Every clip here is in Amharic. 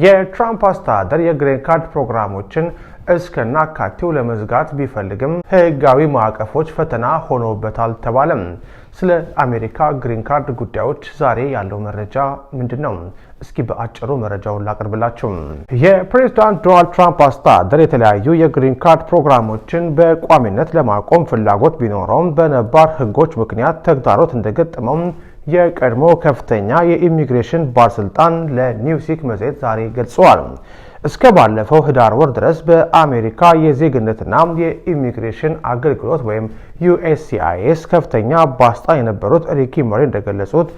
የትራምፕ አስተዳደር የ green card ፕሮግራሞችን እስከናካቴው ለመዝጋት ቢፈልግም ሕጋዊ ማዕቀፎች ፈተና ሆኖበታል ተባለም። ስለ አሜሪካ green card ጉዳዮች ዛሬ ያለው መረጃ ምንድን ነው? እስኪ በአጭሩ መረጃውን ላቅርብላችሁ። የፕሬዝዳንት ዶናልድ ትራምፕ አስተዳደር የተለያዩ የ green card ፕሮግራሞችን በቋሚነት ለማቆም ፍላጎት ቢኖረውም በነባር ሕጎች ምክንያት ተግዳሮት እንደገጠመው የቀድሞ ከፍተኛ የኢሚግሬሽን ባለስልጣን ለኒውስዊክ መጽሔት ዛሬ ገልጸዋል። እስከ ባለፈው ህዳር ወር ድረስ በአሜሪካ የዜግነትና የኢሚግሬሽን አገልግሎት ወይም USCIS ከፍተኛ ባለስልጣን የነበሩት ሪኪ መሪ እንደገለጹት፣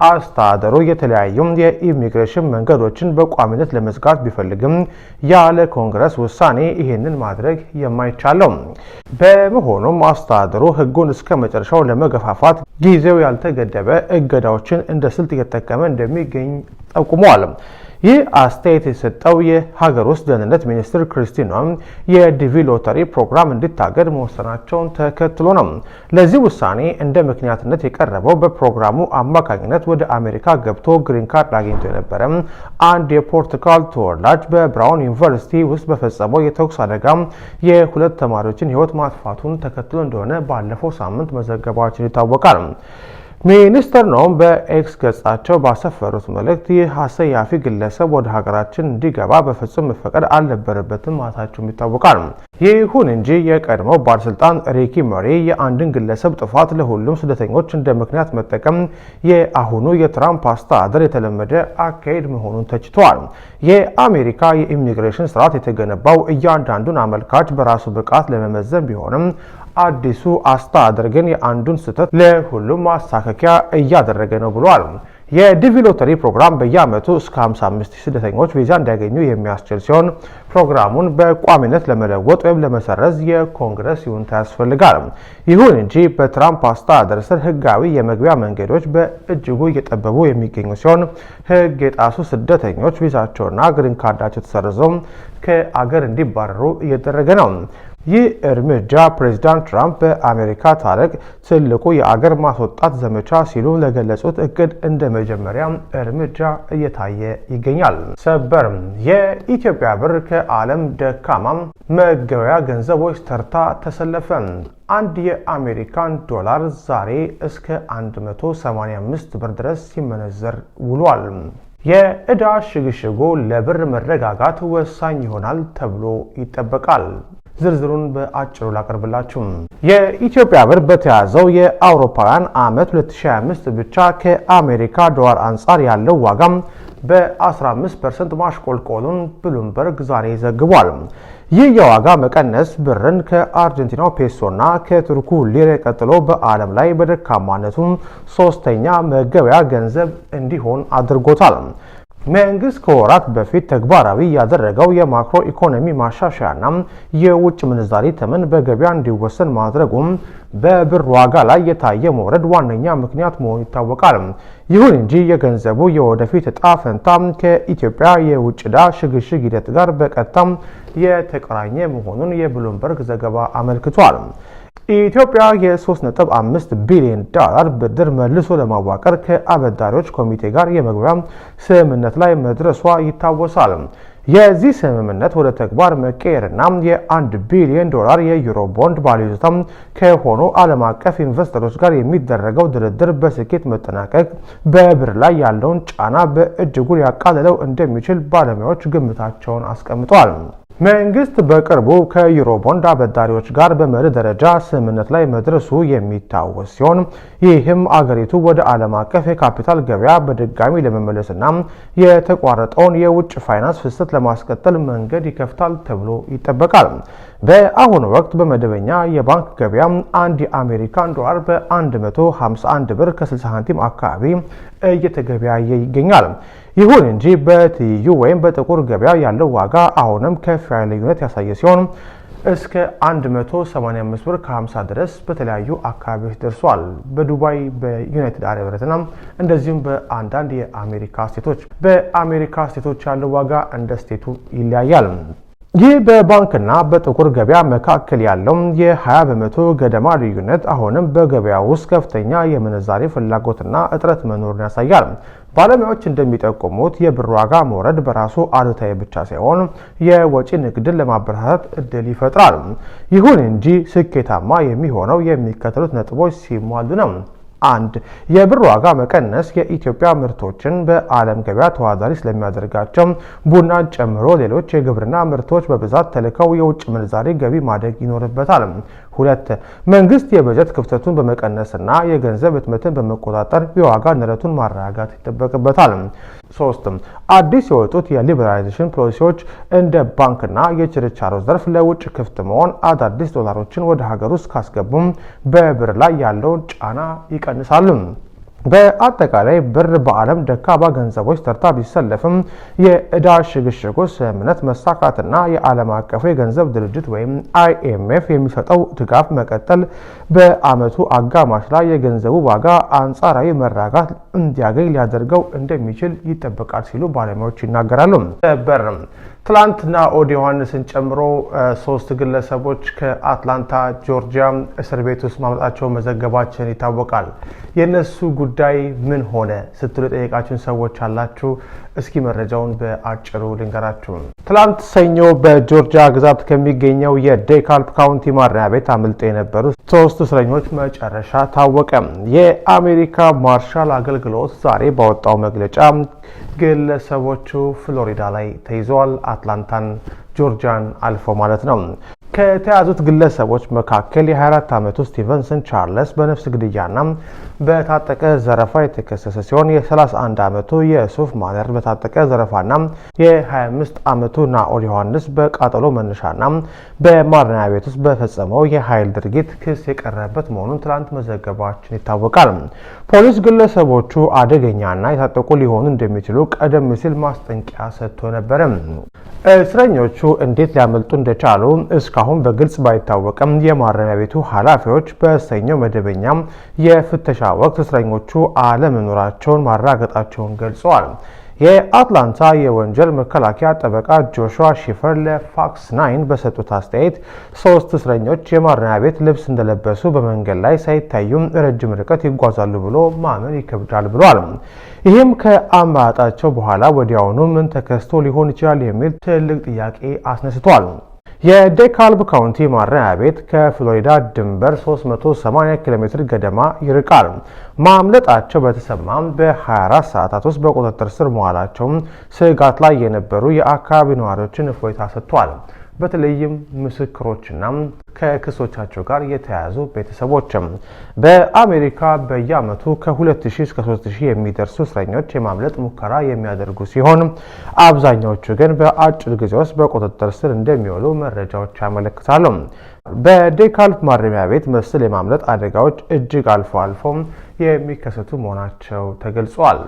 አስተዳደሩ የተለያዩ የኢሚግሬሽን መንገዶችን በቋሚነት ለመዝጋት ቢፈልግም ያለ ኮንግረስ ውሳኔ ይህንን ማድረግ የማይቻለው። በመሆኑም አስተዳደሩ ህጉን እስከ መጨረሻው ለመገፋፋት ጊዜው ያልተገደበ እገዳዎችን እንደ ስልት እየተጠቀመ እንደሚገኝ ጠቁመዋል። ይህ አስተያየት የሰጠው የሀገር ውስጥ ደህንነት ሚኒስትር ክሪስቲ ኖም የ DV ሎተሪ ፕሮግራም እንዲታገድ መወሰናቸውን ተከትሎ ነው። ለዚህ ውሳኔ እንደ ምክንያትነት የቀረበው በፕሮግራሙ አማካኝነት ወደ አሜሪካ ገብቶ green card አግኝቶ የነበረ አንድ የፖርቱጋል ተወላጅ በብራውን ዩኒቨርሲቲ ውስጥ በፈጸመው የተኩስ አደጋ የሁለት ተማሪዎችን ሕይወት ማጥፋቱን ተከትሎ እንደሆነ ባለፈው ሳምንት መዘገባችን ይታወቃል። ሚኒስትር ኖም በኤክስ ገጻቸው ባሰፈሩት መልእክት ይህ አሰያፊ ግለሰብ ወደ ሀገራችን እንዲገባ በፍጹም መፈቀድ አልነበረበትም ማለታቸውም ይታወቃል። ይሁን እንጂ የቀድሞው ባለስልጣን ሪኪ መሪ የአንድን ግለሰብ ጥፋት ለሁሉም ስደተኞች እንደ ምክንያት መጠቀም የአሁኑ የትራምፕ አስተዳደር የተለመደ አካሄድ መሆኑን ተችተዋል። የአሜሪካ የኢሚግሬሽን ስርዓት የተገነባው እያንዳንዱን አመልካች በራሱ ብቃት ለመመዘን ቢሆንም፣ አዲሱ አስተዳደር ግን የአንዱን ስህተት ለሁሉም ማሳከኪያ እያደረገ ነው ብሏል። የ DV ሎተሪ ፕሮግራም በየዓመቱ እስከ 55 ሺህ ስደተኞች ቪዛ እንዲያገኙ የሚያስችል ሲሆን፣ ፕሮግራሙን በቋሚነት ለመለወጥ ወይም ለመሰረዝ የኮንግረስ ይሁንታ ያስፈልጋል። ይሁን እንጂ በትራምፕ አስተዳደር ስር ህጋዊ የመግቢያ መንገዶች በእጅጉ እየጠበቡ የሚገኙ ሲሆን፣ ህግ የጣሱ ስደተኞች ቪዛቸውና green card ኣቸው ተሰርዘው ከአገር እንዲባረሩ እየተደረገ ነው። ይህ እርምጃ ፕሬዚዳንት ትራምፕ በአሜሪካ ታሪክ ትልቁ የአገር ማስወጣት ዘመቻ ሲሉ ለገለጹት እቅድ እንደ መጀመሪያ እርምጃ እየታየ ይገኛል። ሰበር! የኢትዮጵያ ብር ከዓለም ደካማ መገበያ ገንዘቦች ተርታ ተሰለፈ። አንድ የአሜሪካን ዶላር ዛሬ እስከ 185 ብር ድረስ ሲመነዘር ውሏል። የዕዳ ሽግሽጉ ለብር መረጋጋት ወሳኝ ይሆናል ተብሎ ይጠበቃል። ዝርዝሩን በአጭሩ ላቀርብላችሁ። የኢትዮጵያ ብር በተያዘው የአውሮፓውያን ዓመት 2025 ብቻ ከአሜሪካ ዶላር አንጻር ያለው ዋጋም በ15% ማሽቆልቆሉን ብሉምበርግ ዛሬ ዘግቧል። ይህ የዋጋ መቀነስ ብርን ከአርጀንቲናው ፔሶና ከቱርኩ ሊሬ ቀጥሎ በዓለም ላይ በደካማነቱ ሶስተኛ መገበያ ገንዘብ እንዲሆን አድርጎታል። መንግስት ከወራት በፊት ተግባራዊ ያደረገው የማክሮ ኢኮኖሚ ማሻሻያና የውጭ ምንዛሪ ተመን በገበያ እንዲወሰን ማድረጉም በብር ዋጋ ላይ የታየ መውረድ ዋነኛ ምክንያት መሆኑ ይታወቃል። ይሁን እንጂ የገንዘቡ የወደፊት እጣ ፈንታ ከኢትዮጵያ የውጭ ዕዳ ሽግሽግ ሂደት ጋር በቀጥታ የተቆራኘ መሆኑን የብሉምበርግ ዘገባ አመልክቷል። ኢትዮጵያ የ3.5 ቢሊዮን ዶላር ብድር መልሶ ለማዋቀር ከአበዳሪዎች ኮሚቴ ጋር የመግባቢያ ስምምነት ላይ መድረሷ ይታወሳል። የዚህ ስምምነት ወደ ተግባር መቀየርና የ1 ቢሊዮን ዶላር የዩሮ ቦንድ ባለይዞታ ከሆኑ ዓለም አቀፍ ኢንቨስተሮች ጋር የሚደረገው ድርድር በስኬት መጠናቀቅ በብር ላይ ያለውን ጫና በእጅጉ ሊያቃልለው እንደሚችል ባለሙያዎች ግምታቸውን አስቀምጠዋል። መንግስት በቅርቡ ከዩሮ ቦንድ አበዳሪዎች ጋር በመርህ ደረጃ ስምምነት ላይ መድረሱ የሚታወስ ሲሆን፣ ይህም አገሪቱ ወደ ዓለም አቀፍ የካፒታል ገበያ በድጋሚ ለመመለስና የተቋረጠውን የውጭ ፋይናንስ ፍሰት ለማስቀጠል መንገድ ይከፍታል ተብሎ ይጠበቃል። በአሁኑ ወቅት በመደበኛ የባንክ ገበያ አንድ የአሜሪካን ዶላር በ151 ብር ከ60 ሳንቲም አካባቢ እየተገበያየ ይገኛል። ይሁን እንጂ በትይዩ ወይም በጥቁር ገበያ ያለው ዋጋ አሁንም ከፍ ያለ ልዩነት ያሳየ ሲሆን፣ እስከ 185 ብር ከ50 ድረስ በተለያዩ አካባቢዎች ደርሷል። በዱባይ፣ በዩናይትድ አረብ ኤሚሬትና እንደዚሁም በአንዳንድ የአሜሪካ ስቴቶች። በአሜሪካ ስቴቶች ያለው ዋጋ እንደ ስቴቱ ይለያያል። ይህ በባንክና በጥቁር ገበያ መካከል ያለው የ20% ገደማ ልዩነት አሁንም በገበያ ውስጥ ከፍተኛ የምንዛሬ ፍላጎትና እጥረት መኖሩን ያሳያል። ባለሙያዎች እንደሚጠቁሙት የብር ዋጋ መውረድ በራሱ አሉታዊ ብቻ ሳይሆን የወጪ ንግድን ለማበረታታት እድል ይፈጥራል። ይሁን እንጂ ስኬታማ የሚሆነው የሚከተሉት ነጥቦች ሲሟሉ ነው። አንድ፣ የብር ዋጋ መቀነስ የኢትዮጵያ ምርቶችን በዓለም ገበያ ተወዳዳሪ ስለሚያደርጋቸው ቡናን ጨምሮ ሌሎች የግብርና ምርቶች በብዛት ተልከው የውጭ ምንዛሬ ገቢ ማደግ ይኖርበታል። ሁለት፣ መንግስት የበጀት ክፍተቱን በመቀነስና የገንዘብ ህትመትን በመቆጣጠር የዋጋ ንረቱን ማረጋጋት ይጠበቅበታል። ሶስት፣ አዲስ የወጡት የ liberalization ፖሊሲዎች እንደ ባንክና የችርቻሮ ዘርፍ ለውጭ ክፍት መሆን አዳዲስ ዶላሮችን ወደ ሀገር ውስጥ ካስገቡም በብር ላይ ያለውን ጫና ይቀንሳሉ። በአጠቃላይ ብር በዓለም ደካማ ገንዘቦች ተርታ ቢሰለፍም የዕዳ ሽግሽጉ ስምምነት መሳካትና የዓለም አቀፉ የገንዘብ ድርጅት ወይም አይኤምኤፍ የሚሰጠው ድጋፍ መቀጠል በዓመቱ አጋማሽ ላይ የገንዘቡ ዋጋ አንጻራዊ መረጋጋት እንዲያገኝ ሊያደርገው እንደሚችል ይጠበቃል ሲሉ ባለሙያዎች ይናገራሉ። ሰበር! ትላንት ናኦድ ዮሐንስን ጨምሮ ሶስት ግለሰቦች ከአትላንታ ጆርጂያ እስር ቤት ውስጥ ማምለጣቸውን መዘገባችን ይታወቃል። የእነሱ ጉዳይ ምን ሆነ ስትሉ የጠየቃችሁን ሰዎች አላችሁ። እስኪ መረጃውን በአጭሩ ልንገራችሁ። ትላንት ሰኞ በጆርጂያ ግዛት ከሚገኘው የዴካልብ ካውንቲ ማረሚያ ቤት አምልጠው የነበሩ ሶስት እስረኞች መጨረሻ ታወቀ። የአሜሪካ ማርሻል አገልግሎት ዛሬ ባወጣው መግለጫ ግለሰቦቹ ፍሎሪዳ ላይ ተይዘዋል። አትላንታን ጆርጂያን አልፎ ማለት ነው። ከተያዙት ግለሰቦች መካከል የ24 ዓመቱ ስቲቨንሰን ቻርለስ በነፍስ ግድያና በታጠቀ ዘረፋ የተከሰሰ ሲሆን፣ የ31 ዓመቱ የሱፍ ማነር በታጠቀ ዘረፋና የ25 ዓመቱ ናኦል ዮሐንስ በቃጠሎ መነሻና በማረሚያ ቤት ውስጥ በፈጸመው የኃይል ድርጊት ክስ የቀረበበት መሆኑን ትላንት መዘገባችን ይታወቃል። ፖሊስ ግለሰቦቹ አደገኛና የታጠቁ ሊሆኑ እንደሚችሉ ቀደም ሲል ማስጠንቀቂያ ሰጥቶ ነበረ። እስረኞቹ እንዴት ሊያመልጡ እንደቻሉ እስካሁን በግልጽ ባይታወቅም የማረሚያ ቤቱ ኃላፊዎች በሰኞ መደበኛ የፍተሻ ወቅት እስረኞቹ አለመኖራቸውን ማረጋገጣቸውን ገልጸዋል። የአትላንታ የወንጀል መከላከያ ጠበቃ ጆሹዋ ሺፈር ለፎክስ 9 በሰጡት አስተያየት ሶስት እስረኞች የማረሚያ ቤት ልብስ እንደለበሱ በመንገድ ላይ ሳይታዩም ረጅም ርቀት ይጓዛሉ ብሎ ማመን ይከብዳል ብሏል። ይህም ከአመጣጣቸው በኋላ ወዲያውኑ ምን ተከስቶ ሊሆን ይችላል የሚል ትልቅ ጥያቄ አስነስቷል። የዴካልብ ካውንቲ ማረሚያ ቤት ከፍሎሪዳ ድንበር 380 ኪሎ ሜትር ገደማ ይርቃል። ማምለጣቸው በተሰማም በ24 ሰዓታት ውስጥ በቁጥጥር ስር መዋላቸውም ስጋት ላይ የነበሩ የአካባቢ ነዋሪዎችን እፎይታ ሰጥቷል። በተለይም ምስክሮችና ከክሶቻቸው ጋር የተያያዙ ቤተሰቦችም። በአሜሪካ በየዓመቱ ከ2000 እስከ 3000 የሚደርሱ እስረኞች የማምለጥ ሙከራ የሚያደርጉ ሲሆን አብዛኛዎቹ ግን በአጭር ጊዜ ውስጥ በቁጥጥር ስር እንደሚውሉ መረጃዎች ያመለክታሉ። በዴካልብ ማረሚያ ቤት መሰል የማምለጥ አደጋዎች እጅግ አልፎ አልፎ የሚከሰቱ መሆናቸው ተገልጿል።